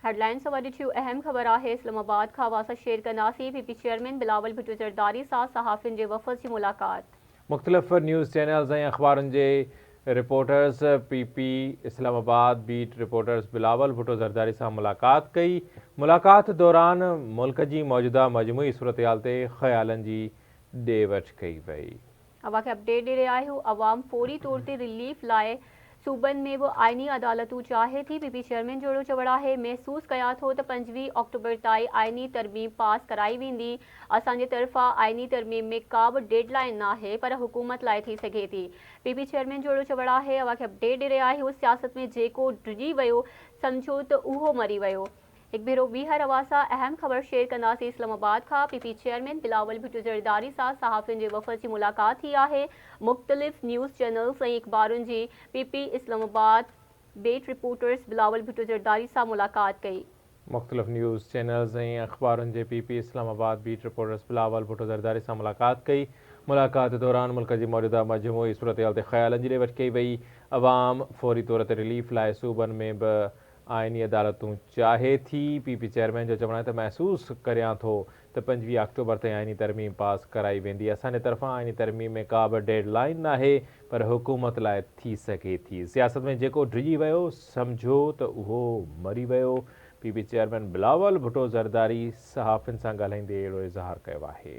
Headlines سان ڏٺيون اهم خبر آهي اسلام آباد کان اوهان سان شيئر ڪنداسين P P chairman Bilawal Bhutto Zardari سان صحافين جي وفد جي ملاقات. مختلف نيوز چينلز ۽ اخبارن جي reporters P P Islamabad beat reporters Bilawal Bhutto Zardari سان ملاقات ڪئي، ملاقات دوران ملڪ جي موجوده مجموعي صورتحال تي خيالن جي ڏي وٺ ڪئي وئي. اوهان کي اپڊيٽ ڏئي رهيا آهيون عوام فوري طور تي رليف لاء صوبن ۾ به آئيني عدالتون چاهي ٿي، پي پي چيئرمين جو اهڙو چوڻ آهي، محسوس ڪيان ٿو ته 25 آڪٽوبر تائين آئيني ترميم پاس ڪرائي ويندي، اسان جي طرفان آئيني ترميم ۾ ڪا به ڊيڊ لائين ناهي پر حڪومت لاء ٿي سگهي ٿي، پي پي چيئرمين جو اهڙو چوڻ آهي، اوهان کي اپڊيٽ ڏئي رهيا آهيون سياست ۾ جيڪو ڊڄي ويو سمجهو ته اهو مري ويو. هڪ ڀيرو ٻيهر اوهان سان اهم خبر شيئر ڪنداسين اسلام آباد کان P P chairman Bilawal Bhutto Zardari سان صحافين جي وفد جي ملاقات ٿي آهي مختلف نيوز چينلز ۽ اخبارن جي P P Islamabad beat reporters Bilawal Bhutto Zardari سان ملاقات ڪئي. مختلف نيوز چينلز ۽ اخبارن جي P P Islamabad beat reporters Bilawal Bhutto Zardari سان ملاقات ڪئي ملاقات دوران ملڪ جي موجوده مجموعي صورتحال تي خيالن جي ڏي وٺ ڪئي وئي عوام فوري طور تي رليف لاء صوبن ۾ به آئيني عدالتون چاهي ٿي، پي پي چيئرمين جو چوڻ آهي ته محسوس ڪريان ٿو ته 25 آڪٽوبر تائين آئيني ترميم پاس ڪرائي ويندي، اسان جي طرفان آئيني ترميم ۾ ڪا به ڊيڊ لائين ناهي پر حڪومت لاء ٿي سگهي ٿي، سياست ۾ جيڪو ڊڄي ويو سمجهو ته اهو مري ويو، P P chairman Bilawal Bhutto Zardari صحافين سان ڳالهائيندي اهڙو اظهار ڪيو آهي.